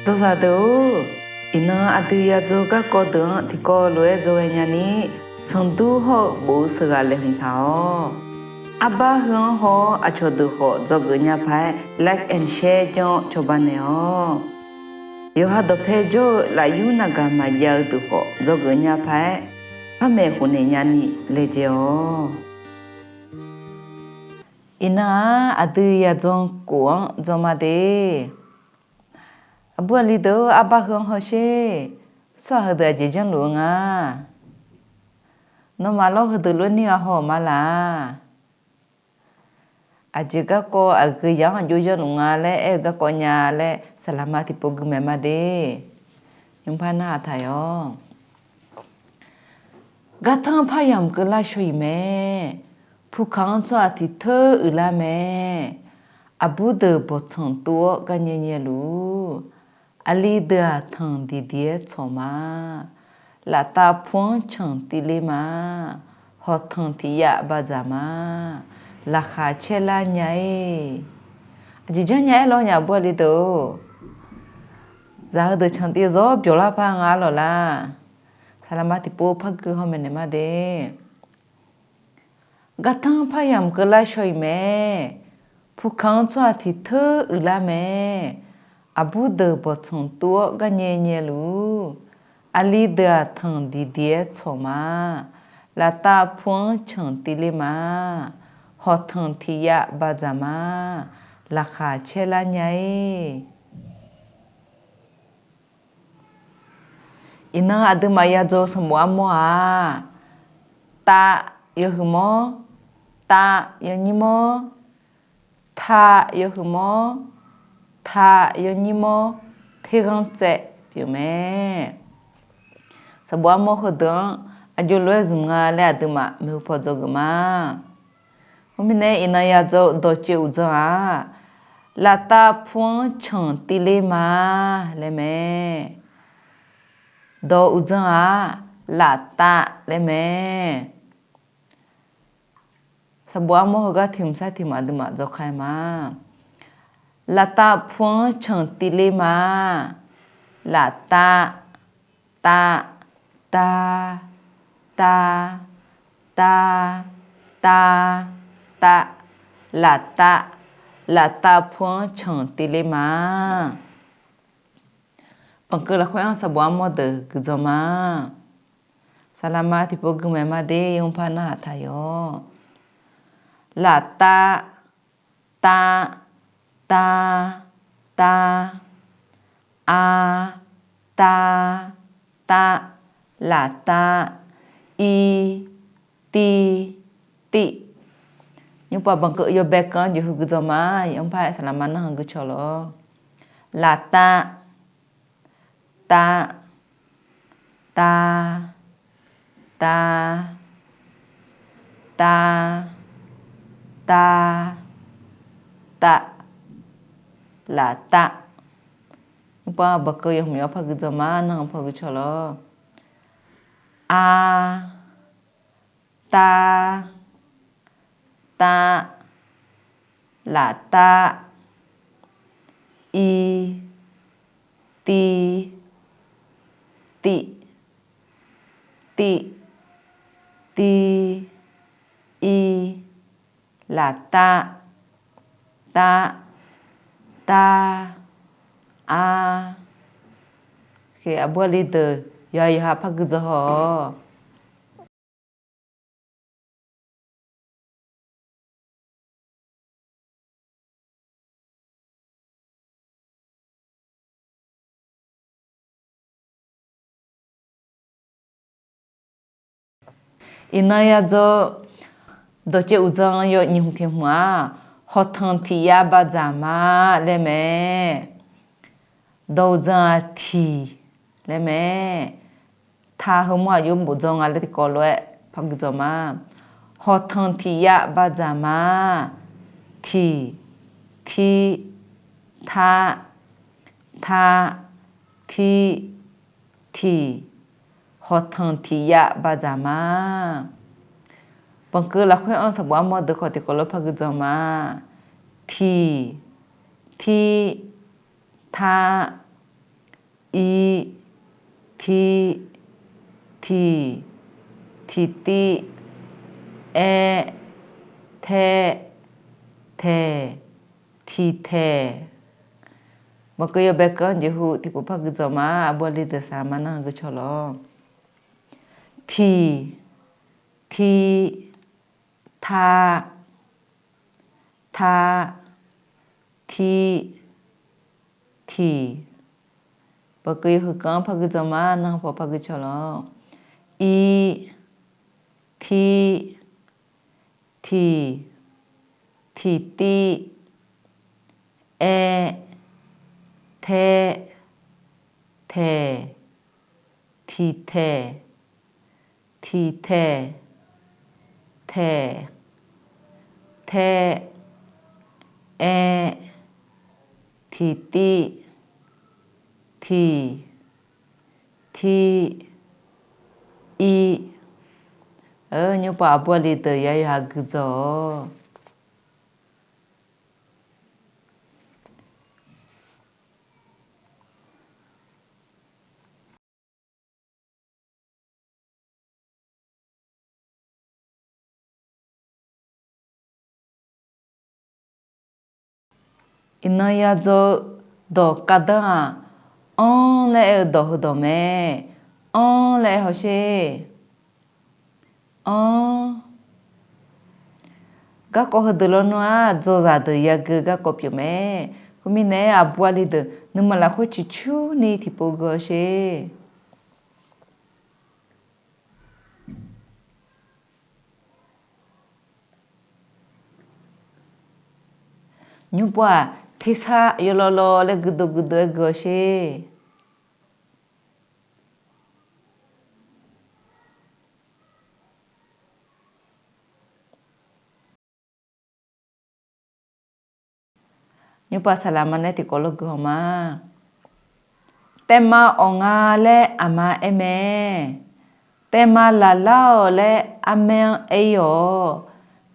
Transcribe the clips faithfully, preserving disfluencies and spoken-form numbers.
Dzawzaq deuq-or, iqnan aqdui yadzaw garkawv deuq-anr tiqkawv lof-aer dzawghae nyani, sanqdur hawr-eu bof-eu sheuqghaq laeqhmq taq-awq. Arbar heu-anr haw-awr aqcawq deuq khawf dzawgeuf nya paq-aer like and share janr-awr cawba naeq-awq. Yawqha dawqpae jawr-eu lafyur navgaq maqjav-eu deuq khawf dzawgeuf nya paq-aer par maeqhu naeq nyani laejae-awq. Iqnan-aq aqdui yadzaw kof-anr dzaw ma de. Aqbur aqli deuq-or, arbar heu-anr hawsher. Tsawrhaq heudeuq aqjeq janrluf-eu nga. Nawmaf lawr heudeuq lof-aer nir gha haw-euq ma laq. Aqjeq garkawv aqgeu yaq-anr aqjox janrluf nga laer aer-eu garkawv nya laer saqlaqma tiqpov gui maeq ma de. Nymrpar narhaq taq-awq. Gartanr paryamq keuvlar shaw-iq mae. Pukaq-anr tsawrhaq tiq teur uiqlar mae. Aqbur deuq bawqtsanq tov-awr garnyae nyae luf-ur. Aqli deuq-aq tanq diqdiq-aer tsawq ma. Laftav pu-anr canq tivler ma. Hawqtanq tiq yav badzaq ma. Laqkhaq caerlar nya-ir. Aqjeq janrnya aer lawr nya aqbur aqli deuq-or. Zaq heudeuq canq tiv zawr byawq lar par nga arlawq lar. Saqlaqma tiqpov pargui haw maeqnaeq ma de. Gartanr paryamq keuvlar shaw-iq mae. Pukaq-anr tsawrhaq tiq teur uiqlar mae. Aqbur deuq bawqtsanq tov-awr garnyae nyae luf-ur. Aqli deuq-aq tanq diqdiq-aer tsawq ma. Laftav pu-anr canq tivler ma. Hawqtanq tiq yav badzaq ma. Laqkhaq caerlar nya-ir. Iqnan aqduimaf yadzaw sanqbof armawr-aq, tav yawhuiq mawr, tav yawnyir mawr, tav yawhuiq mawr, tav yawnyir mawr, terghanr tsaev pyeuf mae. Sanqbof armawr heudeuq-anr aqjox lof-aer zmq nga laer aqduimaf maeqhu paw dzawgeuf ma. Khoermirnae iqnan yadzaw dawqtsuif uqdzan-aq, laftav pu-anr canq tivler ma laer mae. Dawq uqdzan-aq, laftav laer mae. Sanqbof armawr heugar tiq hmq sar tiq hmq aqduimaf dzawrkar-eu ma. Laftav pu-anr canq tivler ma. Laftav, tav, tav, tav, tav, tav, tav, laftav, laftav pu-anr canq tivler ma. Banqkeuv lafkhoer-anr sanqbof armawr deuq guiqdzanq ma. Saqlaqma tiqpov gui maeq ma de, yawpar narhaq taq yawq. Laftav, tav, tav, tav, a, tav, tav, laftav, i, tiv, tiv. Nymrpav banqkeuv yawbae keuv-anr jeqhu guiqdzanq ma. Yawpar-aer saqlaqma narhaq guiqcawq lawr. Laftav, tav, tav, tav, tav, tav, tav, laftav. Nymrpav banqkeuv yawhmq yawpar guiqdzanq ma. Narhaq paw guiqcawq lawr. A, tav, tav, laftav, i, tiv, tiv, tiv, tiv, i, laftav, tav, tav, a. Aqbur aqli deuq yawqha yawqha par guiqdzanq haw-awq. Iqnan yadzaw dawqcaev uqdzan yaw nyiq hmq tiq hmq-aq, hawqtanq tiq yav badzaq ma laer mae. Dawq uqdzan-aq tiq laer mae. Taq heumawr aqjox bof dzawr nga laer tiqkawv lof-aer par guiqdzanq ma. Hawqtanq tiq yav badzaq ma. Tiq, tiv, taq, taq, tiv, tiq, hawqtanq tiq yav badzaq ma. Banqkeuv lafkhoer-anr sanqbof armawr deuq khawf tiqkawv lof-aer par guiqdzanq ma. Tiq, tiv, taq, i, ti, tiq, tiqtiv, aer, tae, taeq, tiqtaeq. Maqkeuv yawbae keuv-anr jeqhu tiqpov par gui dzawq ma. Aqbur aqli deuq saqlaq ma nar gui caw lawq. Tiq, ti, ta, ta, ti, tiq. Maqkeuv yawhuiq keuv-anr par gui dzawq ma nar paw par gui caw lawq. I, ti, tiq, tiqtiv, aer, tae, taeq, tiqtaeq, tiqtaeq, taeq, tae, aer, tiqtiv, tiq, ti, i. Nymrpov aqbur aqli deuq yayawha gui dzawq-awq. Iqnan ya dzaw-eu dawq kavdanr-aq, anr laer aer-eu dawq heudawq mae. Anr laer aer hawsher. Anr. Garkawv heudeuq lawnmr-aq, dzawzaq deuq yagui garkawv pyeuf mae. Khoermirnae, aqbur aqli deuq nuima lafkhoer ciqcurni tiqpov gui-awr sher. Nymrpov-aq, tersar yawlawvlawv laer guidov guidov-aer gui-awr sher. Nymrpov saqlaq ma nae tiqkawv lawr gui haw ma. Taevma awq nga laer aqma aer mae. Taevma laqlar-awq laer armaer-anr aer-ir-awq.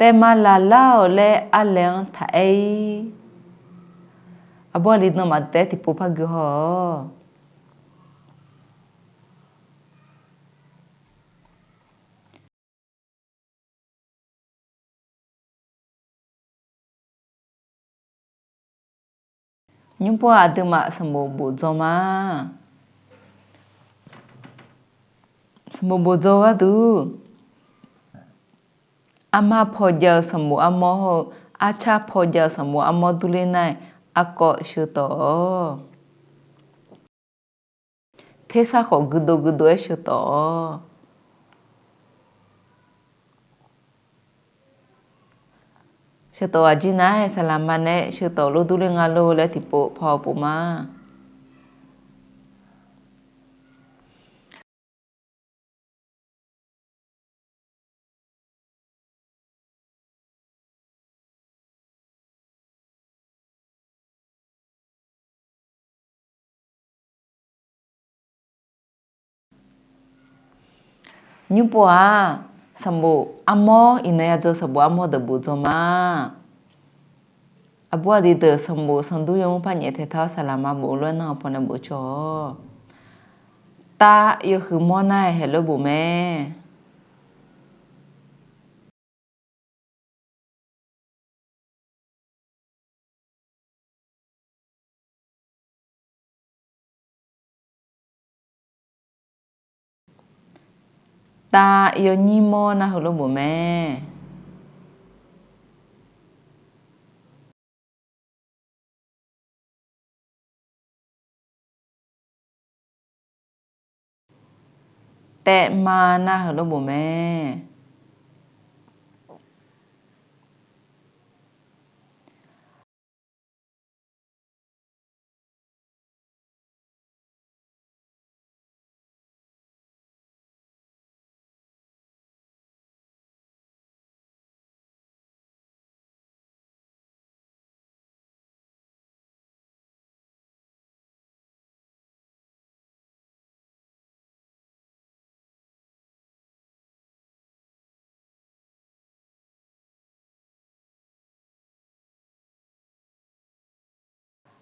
Taevma laqlar-awq laer arlaeq-anr taq aer-ir. Aqbur aqli deuq maqtaef tiqpov par gui haw-awq. Nymrpov aqduimaf sanqbof bof dzaw ma. Sanqbof bof dzaw-eu gharduq, armar paw jav-eu sanqbof armawr hawr-eu, arcar paw jav-eu sanqbof armawr durler nar-aq, arkawv sheu tawf-awq. Tersar khawf guidov guidov-aer sheu tawf-awq. Sheu tawf aqjir nar-aq, saqlaq ma nae sheu tawf lor durler nga lor laer tiqpov paw pov ma. Nymrpov-aq, sanqbof armawr, iqnan ya dzaw sanqbof armawr deuq bof dzaw ma. Aqbur aqli deuq sanqbof sanqdur yawmr par nyaef taeq tar-awr saqlaq ma bof lof-aer nar-eu pawnae bof caw-awq. Tav yawhuiq mawr nar-aer haeq lof bof mae. Tav yawnyir mawr nar heulof bof mae. Taevma nar heulof bof mae.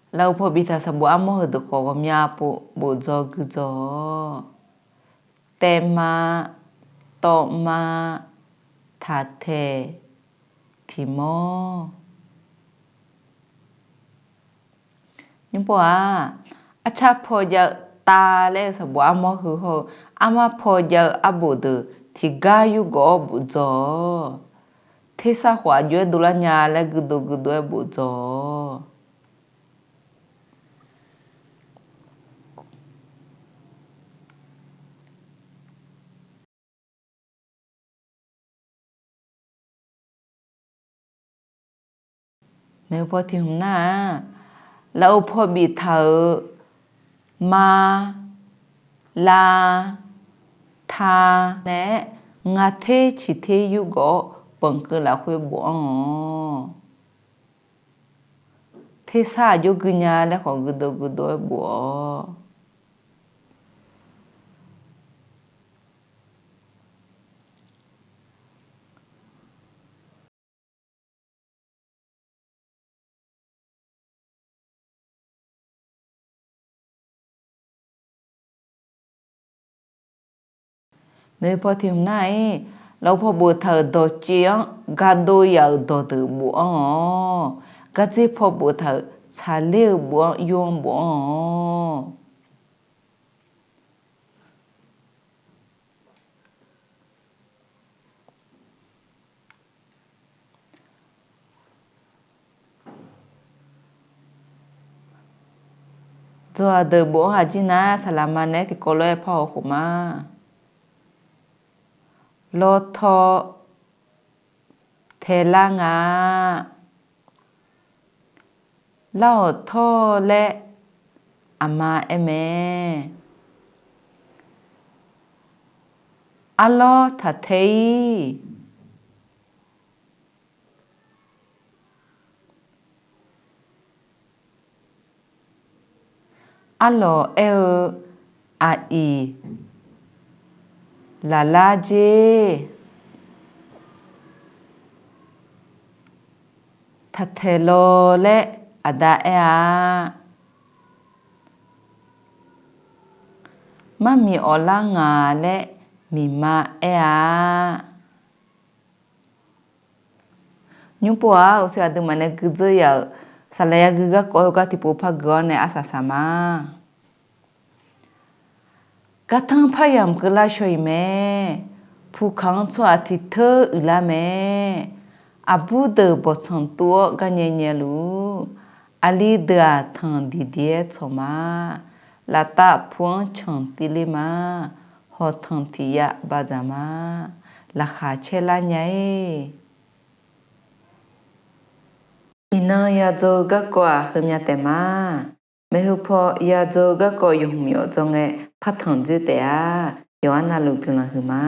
Lafov paw biftaq sanqbof armawr heudeuq khawf ghawqmya pov bofdzaw guidzaw-awq. Taevma, tawvma, taqtaeq, tiqmawr. Nymrpov-aq, arcar paw jav-eu tav laer-eu sanqbof armawr heu hawr-eu, armar paw jav-eu arbof deuq tiqgar yurgawv-awr bofdzaw-awq. Tersar khawf aqjox-aer dovlar nya laer guidov guidov-aer bofdzaw-awq. Maeqhu paw tiq hmq nar-aq, lafov paw biftaq-euq ma, la, ta nae-aer, nga ter ciq ter yurgawv-awr banqkeuv lafkhoer bofanr-awq. Tersar aqjox guinya laer khawf guidov guidov-aer bof-awq. Maeqhu paw tiq hmq nar-aq, lafov paw boftaq-euq dawqcev-anr gardov yaf-euq dawqdeuq bofanr-awq. Gardzer paw boftaq-euq tsaqler-eu bofanr yur-anr bofanr-awq. Dzawzaq deuq bofanr aqjir nar, saqlaqma nae-aer tiqkawv lof-aer par-awr khof ma. Lawtaw taelar nga. Lar-awq tawr laer aqma aer mae. Arlawr taqtae-ir. Arlawq aer-eu aqiq laqlar jer. Taqtaeq law laer aqda aer-a. Marmiq awqlar ngaq laer miqma aer-a. Nymrpov-aq, uqshoe aqduimaf nae guidzeur yaf-euq saqlaq yagui garkawv heugar tiqpov par gui-awr nae arsaq saq ma. Gartanr paryamq keuvlar shaw-iq mae. Puqkaq-anr tsawrhaq tiq teur uiqlar mae. Aqbur deuq bawqtsanq tuv-awr garnyae nyaeluf-ur. Aqli deuq-aq tanq diqdiq-aer tsawq ma. Laftav pu-anr canq tivler ma. Hawqtanq tiq yav badzaq ma. Laqkhaq caerlar nya-ir. Iqnan yadzaw-eu garkawv-aq heumya taef ma. Maeqhu paw yadzaw-eu garkawv yawhmq yawf dzawr ngae partanq dzoer taef-a. Yawqha navluf guiqlanq huiq ma.